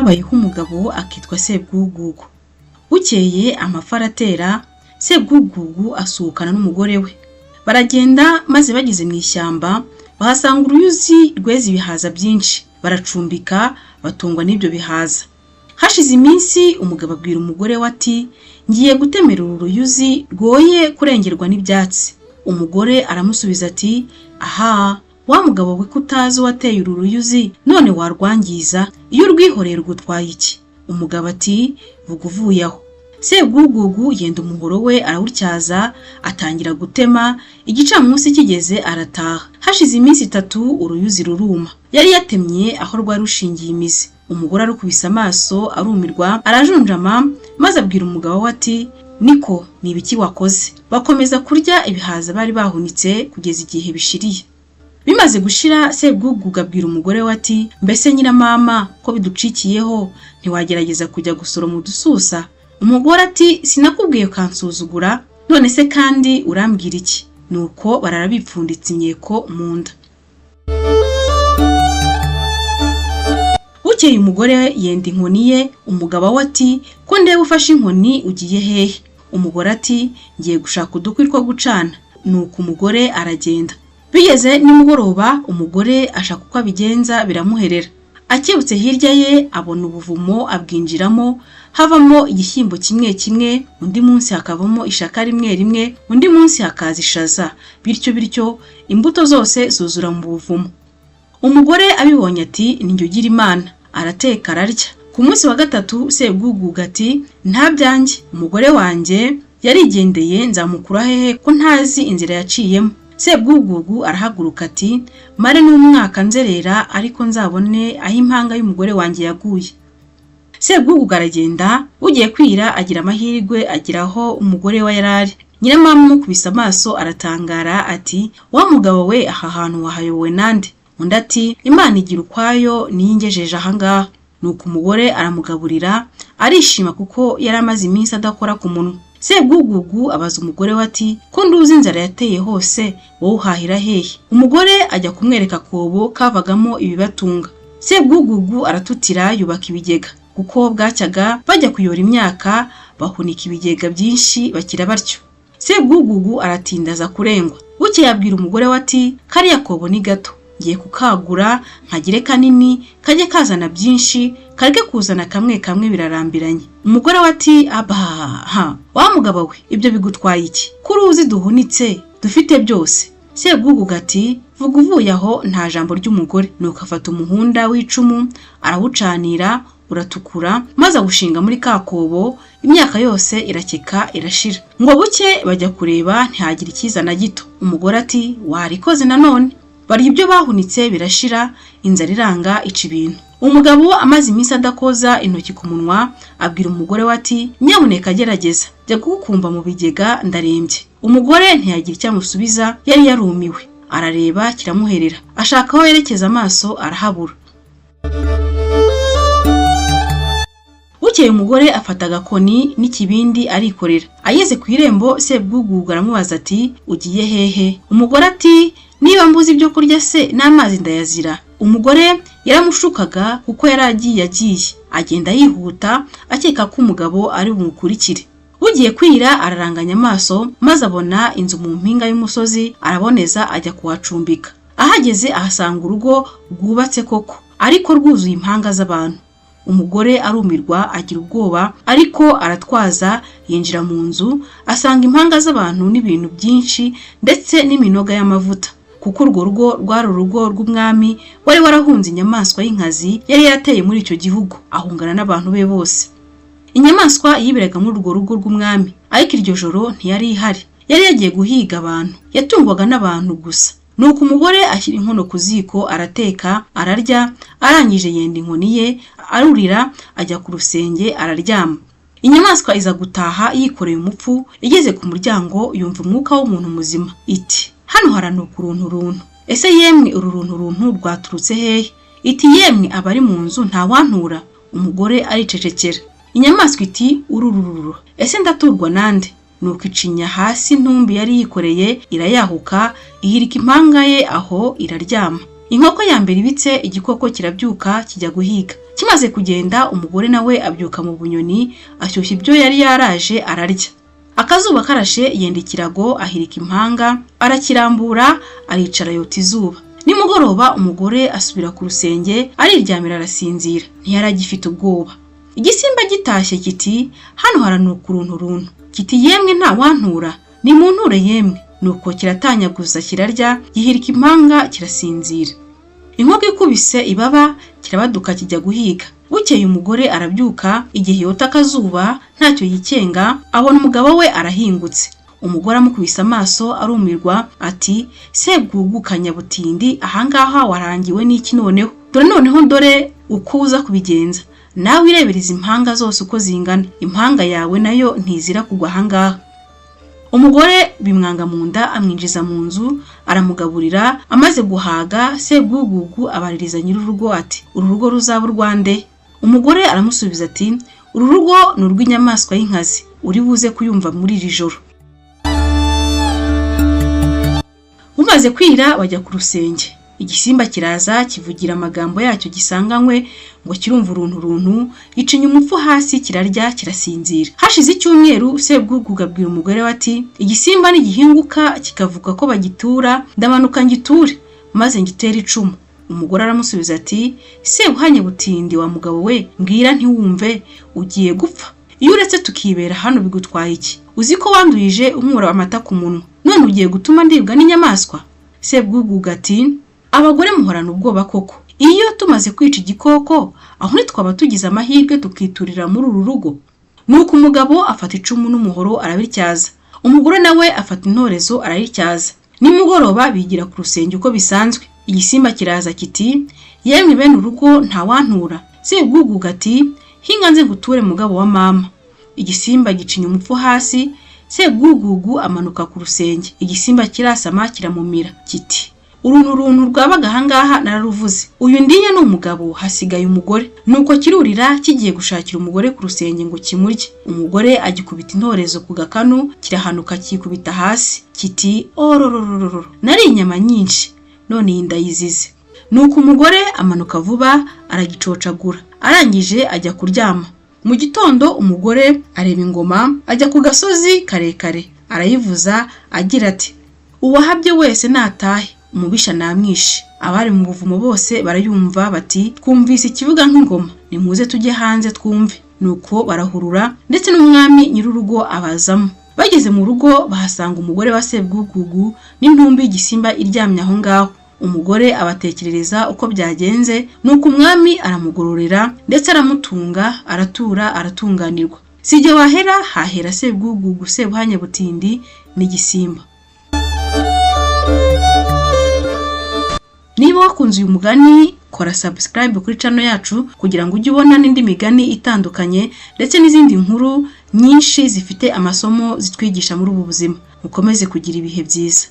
Habayeho umugabo akitwa Sebwugugu. Bukeye amafi aratera, Sebwugugu asuhukana n'umugore we. Baragenda maze bageze mu ishyamba bahasanga uruyuzi rweze ibihaza byinshi, baracumbika batungwa n'ibyo bihaza. Hashize iminsi umugabo abwira umugore we ati ngiye gutemera uru ruyuzi rwoye kurengerwa n'ibyatsi. Umugore aramusubiza ati aha wa mugabo we ko utazi uwateye uru ruyuzi none warwangiza, iyo urwihoreye rugutwaye iki? Umugabo ati vuga uvuye aho. Sebwugugu yenda umuhoro we arawutyaza atangira gutema, igicamunsi kigeze arataha. Hashize iminsi itatu uruyuzi ruruma. Yari yatemye aho rwari rushingiye imizi. Umugore arukubise amaso arumirwa, arajunjama maze abwira umugabo we ati niko ni ibiki wakoze? Bakomeza kurya ibihaza bari bahunitse kugeza igihe bishiriye. Bimaze gushira Sebwugugu abwira umugore we ati mbese nyiramama ko biducikiyeho ntiwagerageza kujya gusoroma udususa? Umugore ati sinakubwiye ukansuzugura, none se kandi urambwira iki? Nuko barara bipfunditse imyeko mu nda. Bukeye umugore yenda inkoni ye, umugabo we ati ko ndeba ufashe inkoni ugiye hehe? Umugore ati ngiye gushaka udukwi two gucana. Nuko umugore aragenda. Bigeze nimugoroba umugore ashaka uko abigenza biramuherera. Akebutse hirya ye abona ubuvumo abwinjiramo, havamo igishyimbo kimwe kimwe, undi munsi hakavamo ishaka rimwe rimwe, undi munsi hakaza ishaza, bityo bityo imbuto zose zuzura mu buvumo. Umugore abibonye ati ninjye ugira Imana, arateka ararya. Ku munsi wa gatatu Sebwugugu ati nta byanjye, umugore wanjye yarigendeye nzamukura hehe ko ntazi inzira yaciyemo. Sebwugugu arahaguruka ati mare n'umwaka nzerera ariko nzabone aho impanga y'umugore wanjye yaguye. Sebwugugu aragenda, bugiye kwira agira amahirwe agira aho umugore we yari ari. Nyiramama amukubise amaso aratangara ati wa mugabo we aha hantu wahayobowe nande? Undi ati Imana igira ukwayo niyo ingejeje aha ngaha. Nuko umugore aramugaburira arishima kuko yari amaze iminsi adakora ku munwa. Sebwugugu abaza umugore we ati ko nduzi inzara yateye hose wowe uhahira hehe? Umugore ajya kumwereka akobo kavagamo ibibatunga. Sebwugugu aratutira yubaka ibigega, kuko bwacyaga bajya kuyora imyaka bahunika ibigega byinshi bakira batyo. Sebwugugu aratinda aza kurengwa. Bukeye abwira umugore we ati kariya kobo ni gato, ngiye kukagura nkagire kanini kajye kazana byinshi, kareke kuzana kamwe kamwe birarambiranye. Umugore we ati abaha wa mugabo we ibyo bigutwaye iki? Ko uruzi duhunitse dufite byose. Sebwugugu ati vuga uvuye aho nta jambo ry'umugore. Nuko afata umuhunda w'icumu arawucanira uratukura maze awushinga muri ka kobo, imyaka yose irakeka irashira. Ngo buke bajya kureba ntihagira ikiza na gito. Umugore ati warikoze nanone. Barya ibyo bahunitse birashira, inzara iranga ica ibintu. Umugabo amaze iminsi adakoza intoki ku munwa abwira umugore we ati nyamuneka gerageza jya kugukumba mu bigega ndarembye. Umugore ntiyagira icyo amusubiza, yari yarumiwe. Arareba kiramuherera, ashaka aho yerekeza amaso arahabura. Bukeye umugore afata agakoni n'ikibindi arikorera. Ageze ku irembo Sebwugugu aramubaza ati ugiye hehe? Umugore ati niba mbuze ibyo kurya se n'amazi ndayazira. Umugore yaramushukaga kuko yari agiye agenda yihuta akeka ko umugabo ari bumukurikire. Bugiye kwira araranganya amaso maze abona inzu mu mpinga y'umusozi, araboneza ajya kuhacumbika. Ahageze ahasanga urugo rwubatse koko ariko rwuzuye impanga z'abantu. Umugore arumirwa agira ubwoba ariko aratwaza yinjira mu nzu asanga impanga z'abantu n'ibintu byinshi ndetse n'iminoga y'amavuta, kuko urwo rugo rwari urugo rw'umwami wari warahunze inyamaswa y'inkazi yari yarateye muri icyo gihugu ahungana n'abantu be bose. Inyamaswa yiberaga muri urwo rugo rw'umwami, ariko iryo joro ntiyari ihari, yari yagiye guhiga abantu, yatungwaga n'abantu gusa. Nuko umugore ashyira inkono ku ziko arateka ararya, arangije yenda inkoni ye arurira ajya ku rusenge araryama. Inyamaswa iza gutaha yikoreye umupfu, igeze ku muryango yumva umwuka w'umuntu muzima iti hano haranuka uruntu runtu, ese yemwe uru runtu runtu rwaturutse hehe? Iti yemwe abari mu nzu ntawantura. Umugore aricecekera. Inyamaswa iti ururururu, ese ndaturwa nande? Nuko icinya hasi intumbi yari yikoreye irayahuka ihirika impanga ye aho iraryama. Inkoko ya mbere ibitse igikoko kirabyuka kijya guhiga. Kimaze kugenda, umugore nawe abyuka mu bunyoni, ashyushya ibyo yari yaraje, ararya. Akazuba karashe, yenda ikirago, ahirika impanga, arakirambura, aricara yota izuba. Nimugoroba umugore asubira ku rusenge, ariryamira, arasinzira, ntiyari agifite ubwoba. Igisimba gitashye kiti: "Hano haranuka uruntu runtu." Kiti: "Yemwe, nta wantura, ni munture yemwe." Nuko kiratanyaguza, kirarya, gihirika impanga, kirasinzira. Inkoko ikubise ibaba, kirabaduka, kijya guhiga. Bukeye umugore arabyuka igihe yota akazuba, ntacyo yikenga, abona umugabo we arahingutse. Umugore amukubise amaso arumirwa, ati: "Sebwugugu kanyabutindi, ahangaha warangiwe n'iki noneho? Dore noneho, dore uko uza kubigenza. Nawe irebera izi impanga zose uko zingana, impanga yawe nayo ntizira kugwa ahangaha." Umugore bimwanga mu nda, amwinjiza mu nzu, aramugaburira. Amaze guhaga, Sebwugugu abaririza nyir'urugo ati: "Uru rugo ruzaba urwande?" Umugore aramusubiza ati: "Uru rugo ni urw'inyamaswa y'inkazi, uri buze kuyumva muri iri joro." Bumaze kwira bajya ku rusenge. Igisimba kiraza, kivugira amagambo yacyo gisanganywe ngo kirumva uruntu runtu, gicinya umupfu hasi, kirarya, kirasinzira. Hashize icyumweru, Sebwugugu abwira umugore we ati: "Igisimba nigihinguka kikavuga ko bagitura, ndamanuka ngiture maze ngitere icumu." Umugore aramusubiza ati: "Sebuhanye butindi wa mugabo we, mbwira ntiwumve, ugiye gupfa. Iyo uretse tukibera hano bigutwaye iki? Uzi ko wanduyije unkura amata ku munwa, none ugiye gutuma ndibwa n'inyamaswa?" Sebwugugu ati: "Abagore muhorana ubwoba koko. Iyo tumaze kwica igikoko, aho ntitwaba tugize amahirwe tukiturira muri uru rugo?" Nuko umugabo afata icumu n'umuhoro, arabityaza. Umugore nawe afata intorezo, arayityaza. Nimugoroba bigira ku rusenge uko bisanzwe. Igisimba kiraza kiti: "Yemwe bene urugo, ntawantura?" Sebwugugu ati: "Hinga nze nguture, mugabo wa mama." Igisimba gicinya umupfu hasi, Sebwugugu amanuka ku rusenge. Igisimba kirasama, kiramumira, kiti: "Uruntu runtu rwabaga ahangaha nararuvuze. Uyu ndiye ni umugabo, hasigaye umugore." Nuko kirurira, kigiye gushakira umugore ku rusenge ngo kimurye. Umugore agikubita intorezo ku gakanu, kirahanuka, kikubita hasi, kiti: "Orororororo, nari inyama nyinshi, none iyi ndayizize." Nuko umugore amanuka vuba, aragicocagura, arangije ajya kuryama. Mu gitondo umugore areba ingoma, ajya ku gasozi karekare, arayivuza agira ati: "Uwahabye wese natahe, umubisha namwishe." Abari mu buvumo bose barayumva, bati: "Twumvise ikivuga nk'ingoma, nimuze tujye hanze twumve." Nuko barahurura, ndetse n'umwami nyir'urugo abazamo. Bageze mu rugo bahasanga umugore wa Sebwugugu n'intumbi y'igisimba iryamye aho ngaho. Umugore abatekerereza uko byagenze. Nuko umwami aramugororera, ndetse aramutunga, aratura, aratunganirwa. Sijye wahera, hahera Sebwugugu Sebuhanya butindi n'igisimba. Niba wakunze uyu mugani, kora subscribe kuri channel yacu kugira ngo ujye ubona n'indi migani itandukanye, ndetse n'izindi nkuru nyinshi zifite amasomo zitwigisha muri ubu buzima. Mukomeze kugira ibihe byiza.